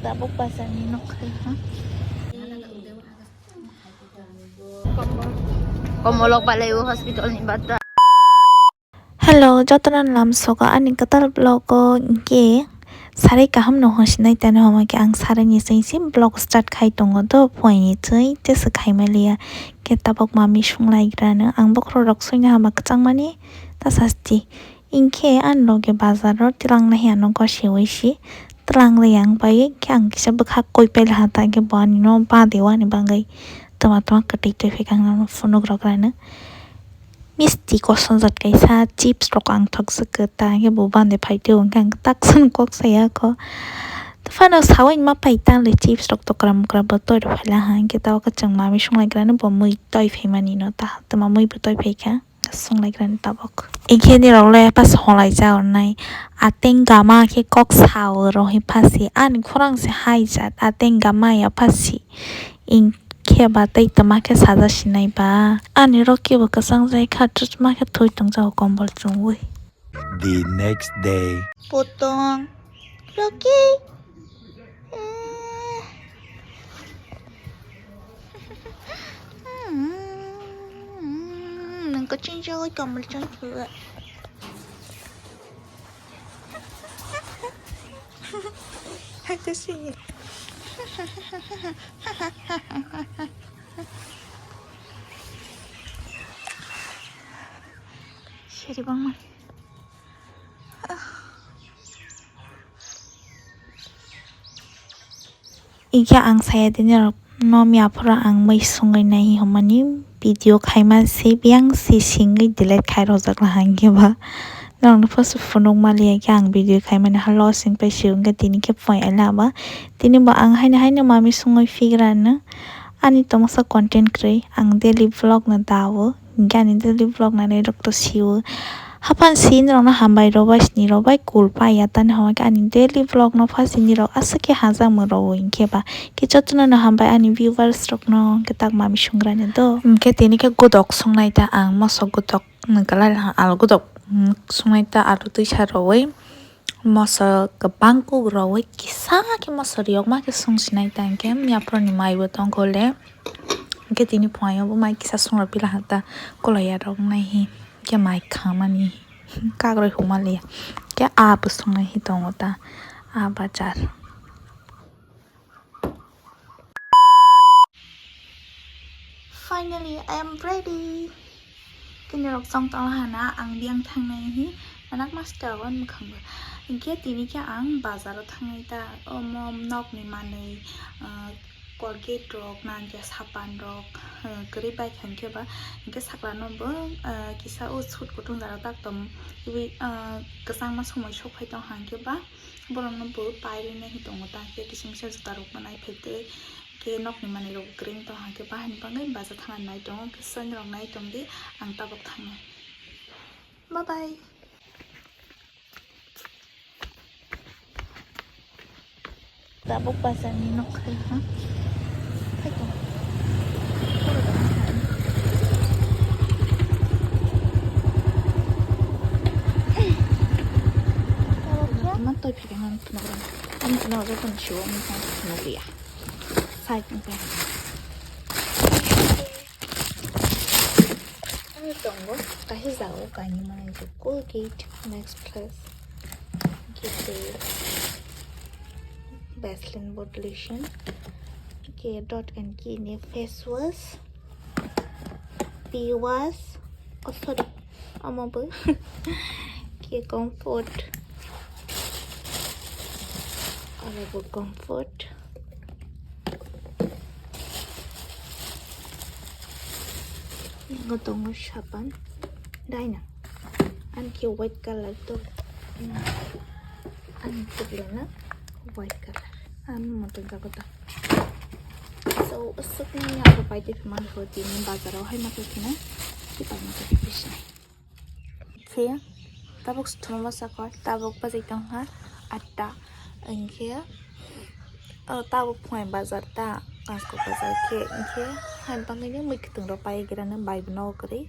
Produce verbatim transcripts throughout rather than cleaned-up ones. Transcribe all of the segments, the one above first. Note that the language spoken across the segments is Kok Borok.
Tabuk bazar ni nokha ha. Komolok balai o hospital ni bata. Hello, jotono lam soka ani kwtal vlog o, hwnkhe sarai kaham no hwnsinai tani homa khe ang sarai ni swi si vlog start khai tongo do phoi ni swi tesa khai maliya khe tabok mami sunglai grano ang bokhorok rok swina hama kwchang mani ta sasti. Hwnkhe ani loge bazar o twlang nai ano gosiwi si twlang riyang bai khe ang kisa bwkha koi paila ha ta khe bo ani no bade o ani bagwi twma twma kwtwi twi phaikha ang phunuk rok rano. Misti kosongjak kaisa chips rok ang thokjak khe ta hwnkhe bo bande phai twi hwnkhe ang tak sano kok saya kho. Phano sawi ma pai ta le chips rok tokra mokra bo toi rok phaila ha hwnkhe ta o khe chwng mami sunglai grano bo mui toi phaimani no ta twma mui bo toi phaikha. Sunglai grani tabok. Hwnkhe nirok le pas holai cha ornai. Ateng gama khe kok sao rohi phasi. Ani khorang se hai jat. Ateng gama ya phasi. Hwnkhe ba tei tama khe saja sinai ba. Ani rok kebo kwchang jai kha, chusma khe thwi tong jago kombol chumui. The next day. Potong. Rocky. Nang kaching jago kombol chumui. Hai kasi. Seri bangma. Hwnkhe ang saya tini rok no miya phuru ang mui sungwi nai hwnmani video khaima se biyang se singwi delete khai rojak la hwnkhe ba norokno first phunuk maliya khe ang video khaimani ha losing pai se hwnkhe tini khe phai ala ba tini bo ang haino haino mami sungwi phigra no ani tongmasa content kwrwi ang daily vlog no dawo. Hwnkhe ani daily vlog nainai rok to sio. Haphang si norok no hambai rw bai sini rw bai kul paiya tani hwnba khe ani daily vlog no first ni rok aswk khe hajak mung rw hwnkhe ba khe jotono no hambai ani viewers rok no hwnkhe tak mami sungrani do hwnkhe tini khe godok sungnai ta ang moso godok nung kwlai alu godok sungnai ta alu twisa rwui. Moso kwbang kuk rwui kisa khe moso riyokma khe sung sinai ta hwnkhe miyaphuruni maibo tongkho le. Hwnkhe tini phunaio bo mai kisa sung rw pila hata koloya rok nai hi hwnkhe mai khamani kakroi huma liya hwnkhe aa bo sungnai hi tongo ta aa bachar. Finally, I am ready. Kini rok chong tong hana ang biyang thangnai hi anak master wan mwkhang bo. Hwnkhe tini khe ang bazar o thangnai ta omo nok ni manwi, ah, Colgate rok, nangya sapan rok, ah, kwrwi bai kha hwnkhe ba hwnkhe sakla no bo, ah, kisa o sut kutung jara tak tom twi, ah, kwchangma somoi sok phai tong hwnkhe ba. Borokno bo pairwi nai tongo ta khe kisa misa juta rok bo nai phai twi khe nokni manwi rok kwrwi wng tong hwnkhe bahai ni bagwi bacha thangna nai tongo khe sani rok nai tong di ang tabuk thangnai bye bye. Tabuk bazar ni nok khai ha. Phai tong. Tabuk ya. Tuma toi phai tong ang tuma rang. Ang tuma rang tuma siwa ang tuma tuma ya. Sai tong tong. Ang tongo kahi jao kaini manai Colgate, Max Plus, Gate, Vaseline body lotion, ke Dot and Ki ni face wash, body wash, oh sorry, omo bo ke Comfort, aro bo Comfort. Yang tongo sapan, daina. Ani khe white color to. Ani khe blana white color. Ani moto jago ta. So, aswk ni abo pai twi phimani kho tini bazar o hai ma khe khina. Ki pai ma khe bisinai. Khe tabuk suthuno bwsakho, tabuk bajai tongkha atta. Hinkhe, o tabuk phunai bazar ta, Kaskuk bazar khe, hinkhe hai bangwino mui kwtwng rok pai gerano bai bo nogo kwrwi,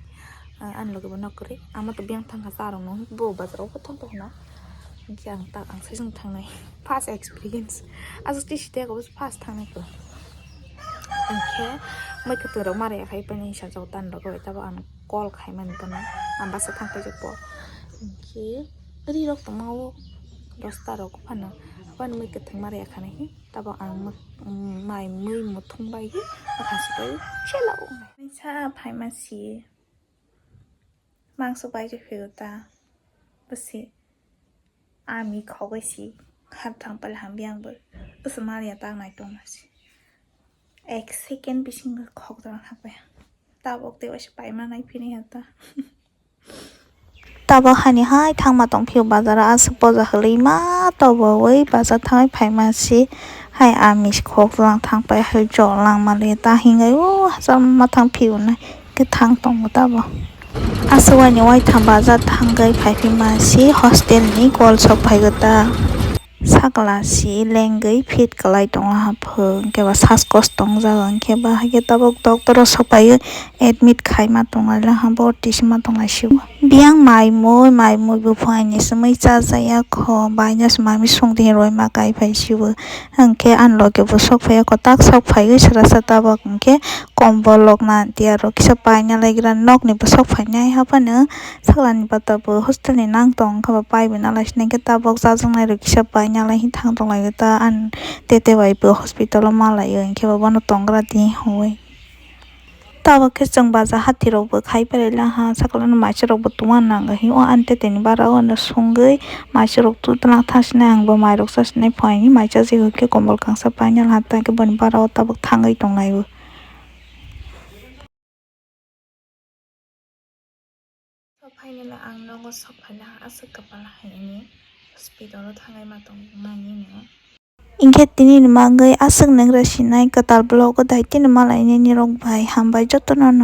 ani loge bo nogo kwrwi. Ama to biyang thangkha charwngno, bo bazar o bo thangkha hwna. Hinkhe ang ta, ang saichung thangnai. First experience. Aswk tei site ako first thangnai ko. Hinkhe mai kwtwirok mara yakhai paini sajao tan rok bai tabo ang call khaimani bono. Ang basa thang paijak bo. Hinkhe ri rok tongma o dosta rok phano. Aboni mai kwthwng mara yakhanai. Tabo ang mai mui muthung bai khe bwkha se bai chela wngnai. Sa phaima si. Mangso bai khe phego ta. Bwsi. Ami khogwi si. Kha thang pale hambi ang bo. Bwsa maliya ta nai tongma si. Ek second bisingo khok jora thang pai. Tabok te waisa paima nai phini ha ta. Tabok hani hai thangma tong phio bazar o aswk poja hwlwi ma tobo wi bazar thangwi phaima si. Hai ami khok jora thang pai hai jol langma le ta hingai o hachal ma thang phio nai. Kwthang tongo tabo. Aswk waini waitham baja thangwi phaiphima si hostel ni call sok phaigo ta. Sakla si lengwi fit kwlai tongo haphung, hwnkhe ba saskos tongjak, hwnkhe ba haikhe tabuk doctor o sok phaiwi admit khaima tonglai ha, borti sima tonglai sio. Biyang mai mui, mai mui buphang ni simi chajaya kho, baino se mami songdi roima kai phai sio. Hwnkhe ani loge bo sok phaiya, kotak sok phaiwi srasa tabuk hwnkhe kombol rok na tiya rok kisa paina laigra nokni bwswk phainai haphano saklani bata bo hostel ni nang tong wngkha bo paibo nalai sinai khe tabuk chajaknai rok kisa paina lai thang tong lai ta ani tete bai bo hospital o ma lai o hinkhe bo bono tongra di hoi. Tabuk khe chwng baja hati rok bo khai pailaha sakla no maisa rok bo tongma nang hio ani tete ni bara o no songwi maisa rok totla thang sinai ang bo mai rok cha sinai phaini mai cha jigwi khe kombol kangsa paina laha ta khe boni bara o tabuk thangwi tong lai o. Sok phainai ang nogo sok phaina aswk kwpal hai hwnwi hospital o thangwi ma tong mani no. Hinkhe tini ni bagwi aswk nwngra sinai kwtal vlog o dai tini malai nini rok bai hambai jotono no.